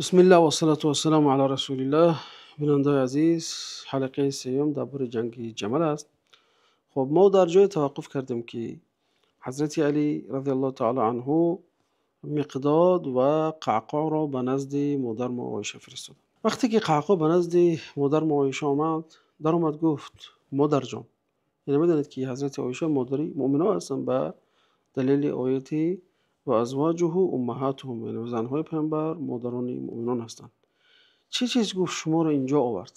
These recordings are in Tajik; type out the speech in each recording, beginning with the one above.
Бисмиллаҳ вассалату вассаламу ала расулиллаҳ. Бинандаҳои азиз, ҳалқаи сеюм дар бораи ҷанги Ҷамал аст. Хуб, мо дар ҷое таваққуф кардем, ки Ҳазрати Алӣ разияллоҳу таъало анҳу Миқдод ва Қаъқоъро ба назди модари Оиша фиристоданд. Вақте ки Қаъқоъ ба назди модари Оиша омад, даромад, гуфт: модарҷон. Яъне медонед, ки Ҳазрати Оиша модари мӯъминон ҳастанд ба далели ояти ва азвоҷуҳу уммаҳотуҳум, яъне занҳои Паёмбар модарони мӯъминон ҳастанд. Чӣ чиз, гуфт, шуморо инҷо овард?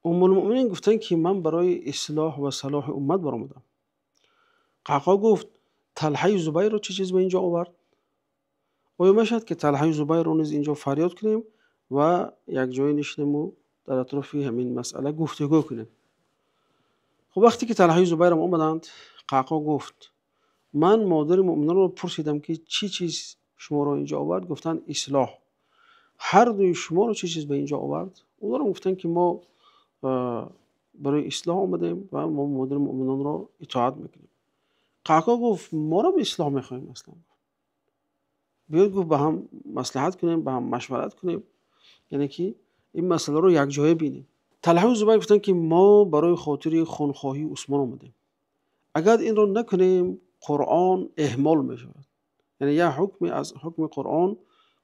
Уммулмӯъминин гуфтанд, ки ман барои ислоҳ ва салоҳи уммат баромадам. Қаъқоъ гуфт: Талҳаи Зубайрро чӣ чиз ба инҷо овард? Оё мешавад, ки Талҳаи Зубайрро низ инҷо фарёд кунем ва як ҷое нишинем ва дар атрофи ҳамин масъала гуфтугӯ кунем? Хуб, вақте ки Талҳаи Зубайр ҳам омаданд, Қаъқоъ гуфт: ман модари мӯъминонро пурсидам, ки чӣ чиз шуморо инҷо овард? Гуфтанд: ислоҳ. Ҳар дуи шуморо чӣ чиз ба инҷо овард? Онҳоро гуфтанд, ки мо барои ислоҳ омадем ва мо модари мӯъминонро итоат мекунем. Қаъқоъ гуфт: моро ислоҳ мехоҳем аслан. Биёед, гуфт, ба ҳам маслиҳат кунем, ба ҳам машварат кунем, яъне ки ин масъаларо якҷоя бинем. Талҳа Зубайр гуфтанд, ки мо барои хотири хунхоҳии Усмон омадем. Агар инро накунем, Қуръон эҳмол мешавад. Яъне як ҳукме аз ҳукми Қуръон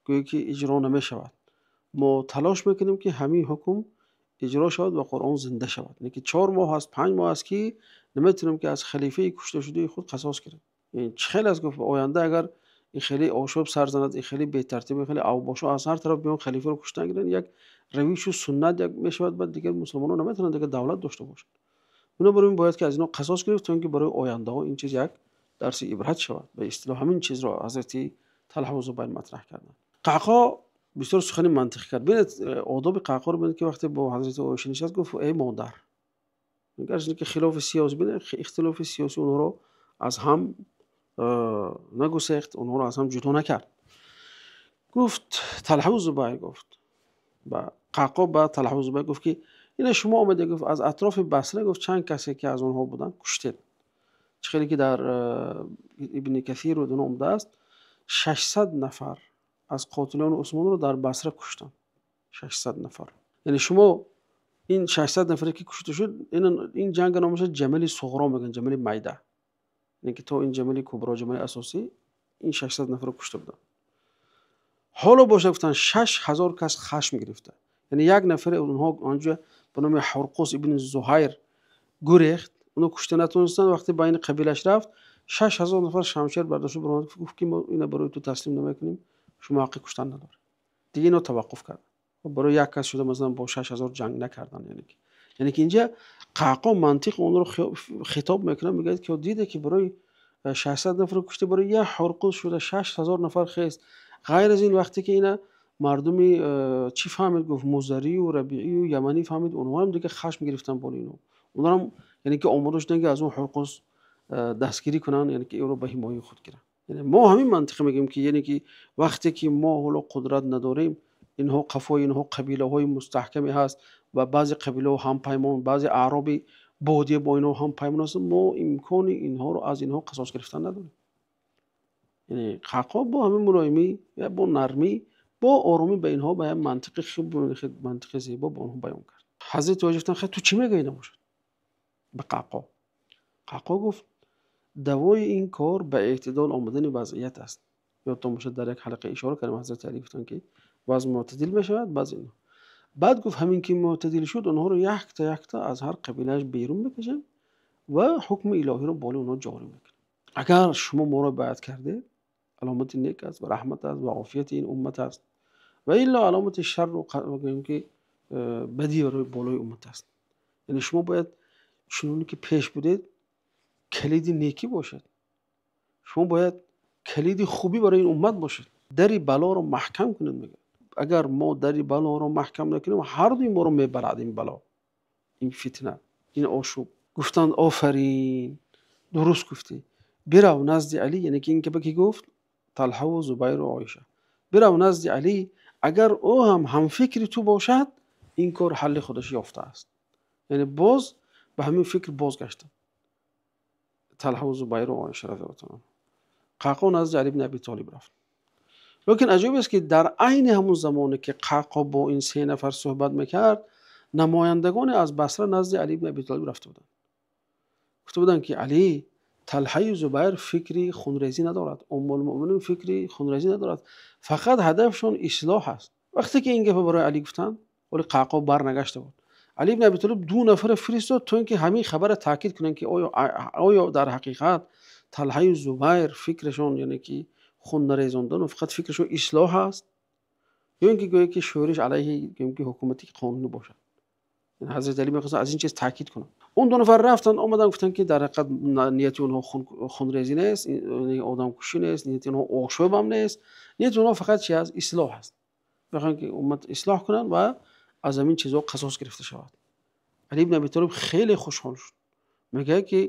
гӯё ки иҷро намешавад. Мо талош мекунем, ки ҳамин ҳукм иҷро шавад ва Қуръон зинда шавад. Яъне ки 4 моҳ аст, 5 моҳ аст, ки наметавонем, ки аз халифаи кушташудаи худ қасос гирем. Чӣ хел аст, гуфт, оянда агар ин хеле ошӯб сар занад, ин хеле бетартиб, хеле авбошо аз ҳар тараф биён, халифаро куштан гиранд, як равишу суннат як мешавад, баъд дигар мусулмонон наметавонанд дигар давлат дошта бошанд. Бинобар ин бояд ки аз инҳо қасос гирифт, то ин ки барои ояндаҳо ин чиз як дарси ибрат шавад. Ба истилоҳ ҳамин чизро Ҳазрати Талҳа ва Зубайр матраҳ карданд. Қаъқоъ бисёр сухани мантиқӣ кард. Бинед, одоби Қаъқоъро бинед, ки вақте бо Ҳазрати Оиша нишаст, гуфт: эй модар. Гарчанде ки хилофи сиёсӣ, бинед, ихтилофи сиёсӣ онҳоро аз ҳам нагусехт, онҳоро аз ҳам ҷудо накард. Гуфт Талҳа Зубайр, гуфт ба Қаъқоъ, ба Талҳа Зубайр гуфт, ки ина шумо омада, гуфт, аз атрофи Басра, гуфт, чанд касе ки аз онҳо буданд, куштед. Чӣ хеле ки дар Ибни Касир ва дун омадааст, 600 нафар аз қотилони Усмонро дар Басра куштанд. 600 нафар. Яъне шумо ин 600 нафаре ки кушта шуд, ин ҷанг номаш Ҷамали Суғро мегӯянд, Ҷамали Майда. Яъне ки то ин Ҷамали Кубро, Ҷамали асосӣ, ин 600 нафарро кушта буданд. Ҳоло бошад, гуфтанд, 6000 кас хашм гирифта. Яъне як нафаре онҳо онҷо ба номи Ҳурқус ибни Зуҳайр гурехт, онро кушта натавонистанд. Вақте байни қабилаш рафт, 6000 нафар шамшер бардошта баромад, гуфт, ки мо ина барои ту таслим намекунем, шумо ҳаққи куштан надоред. Дига ино таваққуф карданд. Барои як кас шуда, масалан, бо 6000 ҷанг накарданд. Яъне ки инҷа Қаъқоъ мантиқ онро хитоб мекунад, мегӯяд, ки диде, ки барои 600 нафар кушта, барои як Ҳурқус шуда 6000 нафар хест. Ғайр аз ин, вақте ки ина мардуми чӣ фаҳмид, гуфт, музарию рабиию яманӣ фаҳмид, онҳоам дига хашм гирифтанд болои инҳо. Онҳоам яъне ки омода шуданд, ки аз он Ҳурқус дастгирӣ кунанд, яъне ки ӯро ба ҳимояи худ гиранд. Яъне мо ҳамин мантиқе мегӯем, ки яъне ки вақте ки мо ҳоло қудрат надорем, инҳо қафои инҳо қабилаҳои мустаҳкаме ҳаст ва баъзе қабилаҳо ҳампаймон, баъзе аъроби бодия бо инҳо ҳампаймон ҳастанд, мо имкони инҳоро аз инҳо қасос гирифтан надорем. Яъне Қаъқоъ бо ҳамин мулоимӣ, бо нармӣ, бо оромӣ ба инҳо ба як мантиқи хуб, мантиқи зебо ба онҳо баён кард. Ҳазрати Оиша гуфтанд: хай, ту чӣ мегӯӣ набошад ба Қаъқоъ? Қаъқоъ гуфт: давои ин кор ба эътидол омадани вазъият аст. Ёдтон бошад, дар як ҳалқа ишора кардем, Ҳазрати Алӣ гуфтанд, ки вазъ мӯътадил мешавад, баъзе инҳо. Баъд гуфт, ҳамин ки мӯътадил шуд, онҳоро якта якта аз ҳар қабилааш берун мекашем ва ҳукми илоҳиро болои онҳо ҷорӣ мекунем. Агар шумо моро байъат кардед, аломати нек аст ва раҳмат аст ва офияти ин уммат аст, ва илло аломати шарру гӯем ки бадӣ барои болои уммат аст. Яъне шумо бояд чуноне ки пеш будед, калиди некӣ бошед. Шумо бояд калиди хубӣ барои ин уммат бошед. Дари балоро маҳкам кунед, мегӯяд. Агар мо дари балоро маҳкам накунем, ҳар дуи моро мебарад ин бало, ин фитна, ин ошӯб. Гуфтанд: офарин, дуруст гуфтӣ. Бирав назди Алӣ. Яъне ки ин ки ба кӣ гуфт? Талҳаву Зубайру Оиша. Бирав назди Алӣ, агар ӯ ҳам ҳамфикри ту бошад, ин кор ҳалли худаш ёфтааст. Яъне боз ба ҳамин фикр бозгаштанд Талҳаву Зубайру Оиша разияллоҳу таъала. Қаъқоъ назди Али ибни Аби Толиб рафт. Лекин аҷиб аст, ки дар айни ҳамон замоне ки Қаъқоъ бо ин се нафар суҳбат мекард, намояндагоне аз Басра назди Алӣ ибни Абӣ Толиб рафта буданд. Гуфта буданд, ки Алӣ, Талҳаю Зубайр фикри хунрезӣ надорад, Уммулмӯъминин фикри хунрезӣ надорад, фақат ҳадафшон ислоҳ аст. Вақте ки ин гапро барои Алӣ гуфтанд, вале Қаъқоъ барнагашта буд. Алӣ ибни Абӣ Толиб ду нафарро фиристод, то ин ки ҳамин хабарро таъкид кунанд, ки оё дар ҳақиқат Талҳаю Зубайр фикрашон, яъне ки хун нарезондан ва фақат фикрашон ислоҳ аст, ё ин ки гӯё ки шӯриш алайҳи ки ҳукумати қонунӣ бошад. Ҳазрати Алӣ мехост аз ин чиз таъкид кунад. Он ду нафар рафтанд, омаданд, гуфтанд, ки дар ҳақиқат нияти онҳо хунрезӣ нест, одамкушӣ нест, нияти онҳо ошӯб ҳам нест, нияти онҳо фақат чи аст? Ислоҳ аст. Мехоҳанд, ки уммат ислоҳ кунанд ва аз ҳамин чизҳо қасос гирифта шавад. Алӣ ибни Абӣ Толиб хеле хушҳол шуд. Мегӯяд, ки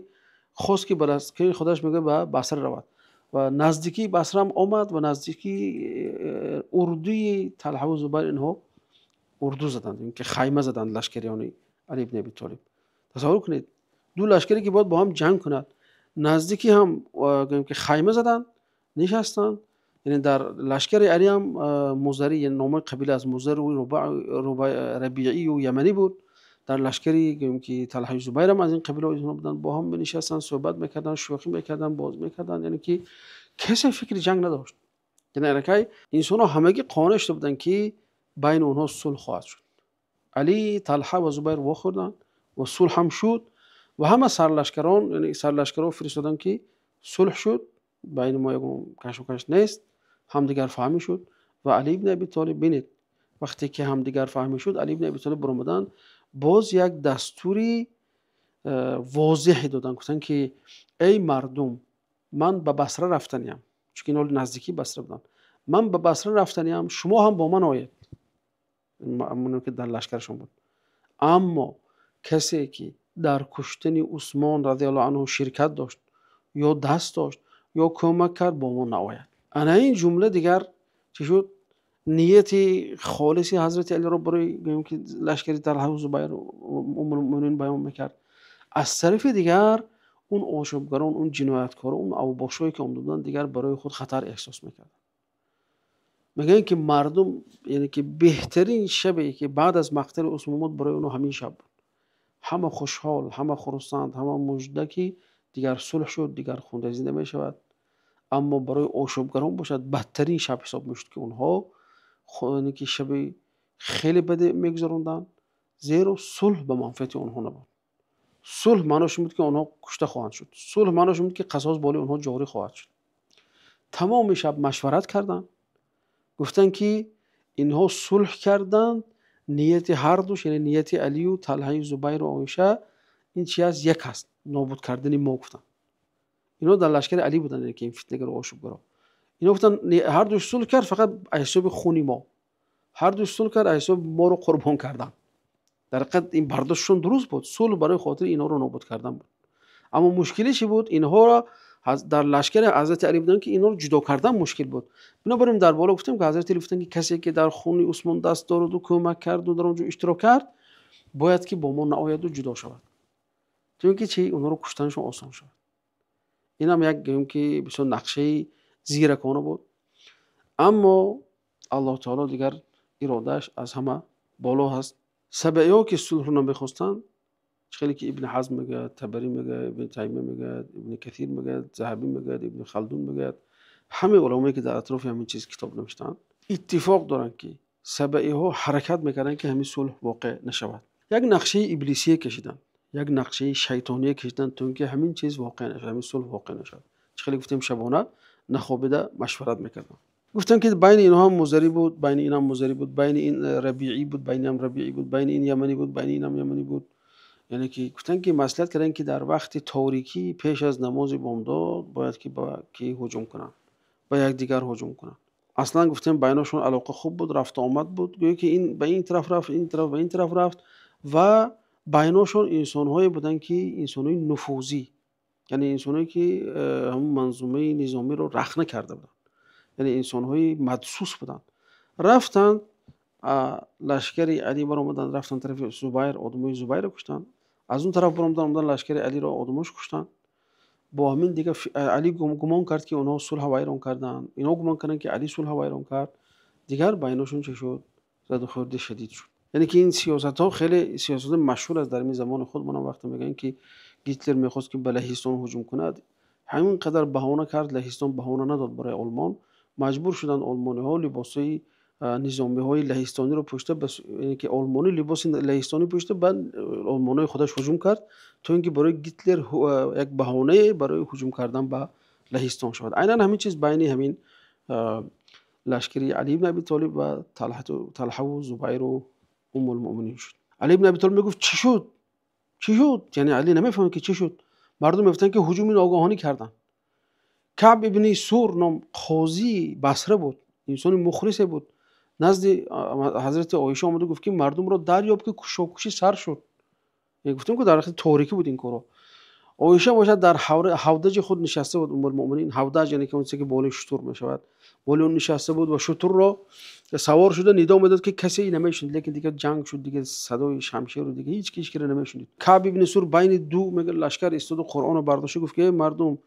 хост, ки ба лашкари худаш, мегӯяд, ба Басра равад. Ва наздикии Басра ҳам омад ва наздикии урдуи Талҳаву Зубайр инҳо урду заданд, ки хайма заданд лашкариёни Алӣ ибни Абӣ Толиб. Тасаввур кунед, ду лашкаре ки бояд бо ҳам ҷанг кунад, наздики ҳам ки хайма заданд, нишастанд. Яъне дар лашкари Алӣ ҳам Музарӣ, яъне номи қабила аз Музару Рабиӣ ва Яманӣ буд. Дар лашкари ки Талҳаи Зубайр ҳам аз ин қабилаҳо инҳо буданд, бо ҳам менишастанд, суҳбат мекарданд, шӯхӣ мекарданд, боз мекарданд, яъне ки касе фикри ҷанг надошт. Яъне аллакай инсонҳо ҳамагӣ қонеъ шуда буданд, ки байни онҳо сулҳ хоҳад шуд. Алӣ, Талҳа ва Зубайр вохӯрданд ва сулҳ ҳам шуд ва ҳама сарлашкарон, яъне сарлашкарон фиристоданд, ки сулҳ шуд, байни мо ягон кашмакаш нест, ҳамдигарфаҳмӣ шуд. Ва Алӣ ибни Абӣ Толиб, бинед, вақте ки ҳамдигарфаҳмӣ шуд, Алӣ ибни Абӣ Толиб баромаданд, боз як дастури возеҳе доданд, гуфтанд, ки эй мардум, ман ба Басра рафтаниям, чунки инҳо наздикии Басра буданд, ман ба Басра рафтаниям, шумо ҳам бо ман оед, ки дар лашкарашон буд. Аммо касе ки дар куштани Усмон радиаллоҳу анҳу ширкат дошт ё даст дошт ё кӯмак кард, бо мо наояд. Ана ин ҷумла дигар чӣ шуд? Нияти холиси Ҳазрати Алиро барои гӯем ки лашкари Талҳа ва Зубайр Уммулмӯъминин баён мекард. Аз тарафи дигар он ошӯбгарон, он ҷинояткорон, он авбошое ки омада буданд, дигар барои худ хатар эҳсос мекарданд. Мегӯянд, ки мардум, яъне ки беҳтарин шабе ки баъд аз мақтали Усмон буд, барои онҳо ҳамин шаб буд. Ҳама хушҳол, ҳама хурсанд, ҳама мужда, ки дигар сулҳ шуд, дигар хунрезӣ намешавад. Аммо барои ошӯбгарон бошад, бадтарин шаб ҳисоб мешуд, ки онҳо яъне ки шаби хеле баде мегузаронданд, зеро сулҳ ба манфиати онҳо набуд. Сулҳ маънош ин буд, ки онҳо кушта хоҳанд шуд. Сулҳ маънош ин буд, ки қасос болои онҳо ҷорӣ хоҳад шуд. Тамоми шаб машварат карданд, гуфтанд, ки инҳо сулҳ карданд, нияти ҳардуш, яъне нияти Алию, Талҳаю, Зубайру Оиша ин чи аст? Як аст, нобуд кардани мо, гуфтанд. Инҳо дар лашкари Алӣ буданд, яъне ки ин фитнагаро, ошӯбгаро. Инҳо гуфтанд, ҳардуш сулҳ кард фақат аз ҳисоби хуни мо, ҳардуш сулҳ кард аз ҳисоби моро қурбон кардан. Дар ҳақиқат ин бардоштшон дуруст буд, сулҳ барои хотири инҳоро нобуд кардан буд. Аммо мушкиле чӣ буд? Инҳоро дар лашкари Ҳазрати Алӣ буданд, ки инҳоро ҷудо кардан мушкил буд. Бинобар ин дар боло гуфтем, ки Ҳазрати Алӣ гуфтанд, ки касе ки дар хуни Усмон даст дораду кӯмак карду дар он ҷо иштирок кард, бояд ки бо мо наояду ҷудо шавад, то ин ки чи онҳоро куштанашон осон шавад. Инам як гӯем ки бисёр нақшаи зиракона буд. Аммо Аллоҳ таоло дигар иродааш аз ҳама боло ҳаст. Сабаиҳо ки сулҳро намехостанд, хеле ки Ибни Ҳазм мегӯяд, Табарӣ мегӯяд, Ибни Таймия мегӯяд, Ибни Касир мегӯяд, Заҳабӣ мегӯяд, Ибни Халдун мегӯяд, ҳамаи уламое ки дар атрофи ҳамин чиз китоб навиштаанд, иттифоқ доранд, ки сабаиҳо ҳаракат мекарданд, ки ҳамин сулҳ воқеъ нашавад. Як нақшаи иблисие кашиданд, як нақшаи шайтоние кашиданд, то ин ки ҳамин чиз воқеъ нашавад, ҳамин сулҳ воқеъ нашавад. Чӣ хеле гуфтем, шабона нахобида машварат мекарданд. Гуфтанд, ки байни инҳо ҳам музарӣ буд, байни ин ҳам музарӣ буд, байни ин рабиӣ буд, байни ҳам рабиӣ буд, байни ин яманӣ буд, байни ин ҳам яманӣ буд. Яъне ки гуфтанд, ки маслиҳат карданд, ки дар вақти торикӣ пеш аз намози бомдод бояд ки ба ки ҳуҷум кунанд, ба якдигар ҳуҷум кунанд. Аслан гуфтем, байнашон алоқа хуб буд, рафту омад буд. Гӯё ки ин ба ин тараф рафт, ин тараф ба ин тараф рафт ва байношон инсонҳое буданд, ки инсонҳои нуфузӣ, яъне инсонҳое ки ҳамон манзумаи низомиро рахна карда буданд, яъне инсонҳои мадсус буданд. Рафтанд, лашкари Алӣ баромаданд, рафтанд тарафи Зубайр, одамои Зубайрро куштанд. Аз он тараф баромаданд, омаданд, лашкари Алиро, одамош куштанд. Бо ҳамин дигар Алӣ гумон кард, ки онҳо сулҳ вайрон карданд. Инҳо гумон карданд, ки Алӣ сулҳ вайрон кард. Дигар байнашон чӣ шуд? Задухӯрди шадид шуд. Яъне ки ин сиёсатҳо хеле сиёсатҳои машҳур аст дар ин замони худамон. Вақте мегӯянд, ки Гитлер мехост, ки ба Лаҳистон ҳуҷум кунад, ҳамин қадар баҳона кард, Лаҳистон баҳона надод барои Олмон. Маҷбур шуданд олмониҳо либосҳои низомиҳои лаҳистониро пӯшида, яъне ки олмонӣ либоси лаҳистонӣ пӯшида, баъд олмонҳои худаш ҳуҷум кард, то ин ки барои Гитлер як баҳонае барои ҳуҷум кардан ба Лаҳистон шавад. Айнан ҳамин чиз байни ҳамин лашкари Алӣ ибн Абӣ Толиб ва Талҳаву Зубайру Уммулмӯъминин шуд. Алӣ ибн Абӣ Толиб мегуфт: чӣ шуд? Чӣ шуд? Яъне Алӣ намефаҳмид, ки чӣ шуд. Мардум мегуфтанд, ки ҳуҷуми ногоҳонӣ карданд. Каъб ибни Сур ном қозии Басра буд, инсони мухлисе буд. Назди ҳазрати Оиша омада гуфт, ки мардумро дарёб, ки кушокушӣ сар шуд. Гуфтем, ки дар вақти торикӣ буд ин корро. Оиша бошад, дар ҳавдаҷи худ нишаста буд. Уммулмӯъминин, ҳавдаҷ яъне ки он чизе, ки болои шутур мешавад, болои он нишаста буд ва шутурро савор шуда нидо медод, ки касе намешунид. Лекин дигар ҷанг шуд, дигар садои шамшеру дигар ҳеҷ ки ҳеҷ киро намешунид. Каъб ибни Сур байни ду лашкар истоду Қуръонро бардошта гуфт, ки эй мардум,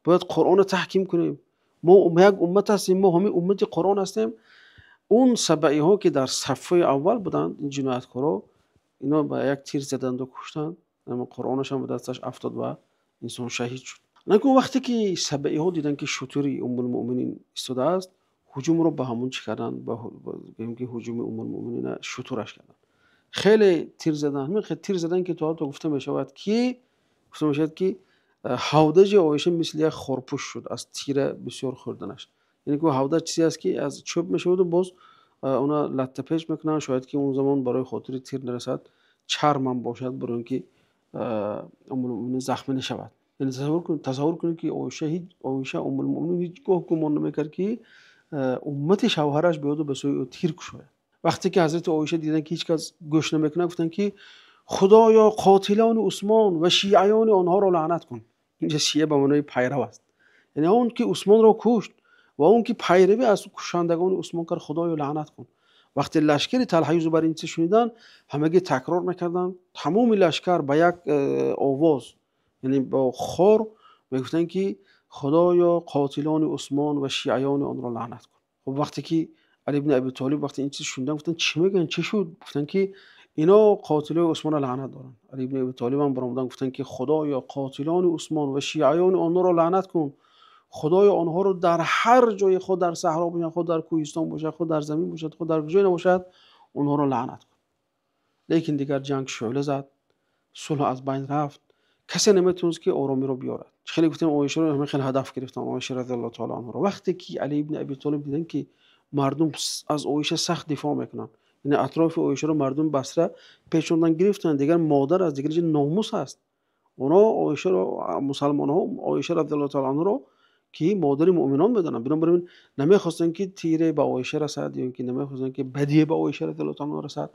бояд Қуръонро таҳким кунем, мо як уммат ҳастем, мо ҳамин уммати Қуръон ҳастем. Он сабаиҳо, ки дар сафҳои аввал буданд, ин ҷинояткоро ино ба як тир заданду куштанд. Қуръонашам ба дасташ афтод ва инсон шаҳид шуд. Накун вақте ки сабаиҳо диданд, ки шутури Уммулмӯъминин истодааст, ҳуҷумро ба ҳамон чӣ карданд, гӯем ки ҳуҷуми Уммулмӯъминина шутураш карданд. Хеле тир заданд, ҳамин хел тир заданд, ки то ҳатто гуфта мешавад, ки ҳавдаҷи Оиша мисли як хорпӯш шуд аз тира бисёр хӯрданаш. Яъне ки ҳавдаҷ чизе аст, ки аз чӯб мешаваду боз она латтапеч мекунанд. Шояд ки он замон барои хотири тир нарасад, чармам бошад, барои он ки Уммулмӯъминин захмӣ нашавад. Яъне тасаввур кунед, ки Оиша, ҳеҷ Оиша Уммулмӯъминин ҳеҷ гоҳ гумон намекард, ки уммати шавҳараш биёду ба сӯи ӯ тир кушояд. Вақте ки ҳазрати Оиша диданд, ки ҳеҷ кас гӯш намекунад, гуфтанд, ки худоё, қотилони Усмон ва шиаёни онҳоро лаънат кун. Инҷа шиа ба маънои пайрав аст, яъне он ки Усмонро кушт ва он ки пайравӣ аз кушандагони Усмон кард, худоё, лаънат кун. Вақте лашкари Талҳаю Зубайр ин чиз шуниданд, ҳамагӣ такрор мекарданд. Тамоми лашкар ба як овоз, яъне бо хор мегуфтанд, ки худоё, қотилони Усмон ва шиаёни онро лаънат кун. Хуб, вақте ки Али ибни Аби Толиб вақте ин чиз шуниданд, гуфтанд: чӣ мегӯянд, чӣ шуд? Гуфтанд, ки ино қотилои Усмонро лаънат доранд. Али ибни Аби Толиб ҳам баромаданд, гуфтанд, ки худоё, қотилони Усмон ва шиаёни онҳоро лаънат кун. Худоё, онҳоро дар ҳар ҷое, худ дар саҳро бошад, худ дар кӯҳистон бошад, худ дар замин бошад, худ дар куҷое набошад, онҳоро лаънат кун. Лекин дигар ҷанг шӯъла зад, сулҳ аз байн рафт, касе наметавонист, ки оромиро биёрад. Хеле гуфтем, Оишаро ҳамин хеле ҳадаф гирифтанд, Оиша разиаллоҳу таъала анҳоро. Вақте ки Али ибни Аби Толиб диданд, ки мардум аз Оиша сахт дифоъ мекунанд, яъне атрофи Оишаро мардуми Басра пешондан гирифтанд, дигар модар аст, дигар номус аст. Оно Оишаро, мусалмонҳо Оиша разиаллоҳу таъала анҳоро, ки модари муъминон медонанд, бинобар ин намехостанд, ки тире ба Оиша расад ё ки намехостанд, ки бадие ба Оиша разиаллоҳу таъала анҳо расад.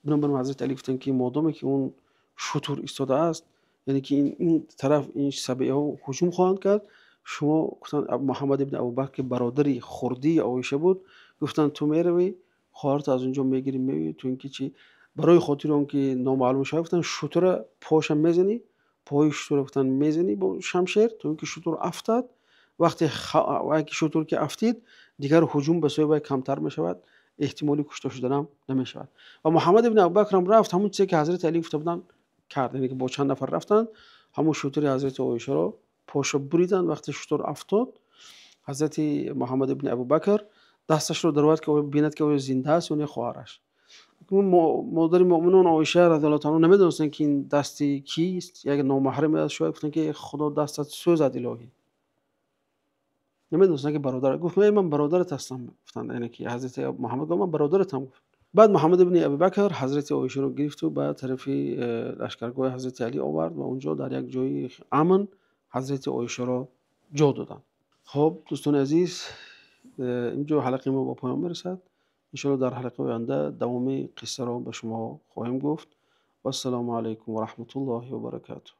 Бинобар ин ҳазрати Али гуфтанд, ки модоме ки он шутур истодааст, яъне ки ин тараф ин сабиҳо ҳуҷум хоҳанд кард. Шумо, гуфтанд, Муҳаммад ибни Абубакр, ки бародари хурдии Оиша буд, гуфтанд: ту меравӣ, хоҳарто аз он ҷо мегирӣ, меоӣ. То ин ки чӣ, барои хотири он ки номаълум шавад, гуфтанд, шутура поша мезанӣ, пои шутура, гуфтанд, мезанӣ бо шамшер, то ин ки шутур афтад. Вақте ки шутур ки афтид, дигар ҳуҷум ба сӯи вай камтар мешавад, эҳтимоли кушта шуданам намешавад. Ва Муҳаммад ибни Абубакрам рафт, ҳамон чизе ки ҳазрати Алӣ гуфта буданд, кард. Яъне ки бо чанд нафар рафтанд, ҳамон шутури ҳазрати Оишаро поша буриданд. Вақте шутур афтод, ҳазрати Муҳаммад ибни Абубакр дасташро даровард, ки бинад, ки оё зинда аст ё не хоҳараш. Модари муъминон Оиша разиаллоҳу таъала намедонистанд, ки ин дасти кист, як номаҳраме аст. Шояд гуфтанд, ки худо дастат сӯзад, илоҳӣ. Намедонистанд, ки бародар. Гуфт: ман бародарат ҳастам, гуфтанд. Яъне ки ҳазрати Муҳаммад гуфт: ман бародаратам, гуфт. Баъд Муҳаммад ибни Абубакр ҳазрати Оишаро гирифту ба тарафи лашкаргоҳи ҳазрати Алӣ овард ва онҷо дар як ҷои амн ҳазрати Оишаро ҷо доданд. Хуб, дӯстони азиз, инҷо ҳалқаи мо ба поён мерасад. Иншоалло, дар ҳалқаи оянда давоми қиссаро ба шумо хоҳем гуфт. Вассалому алайкум ва раҳматуллоҳи ва баракатуҳ.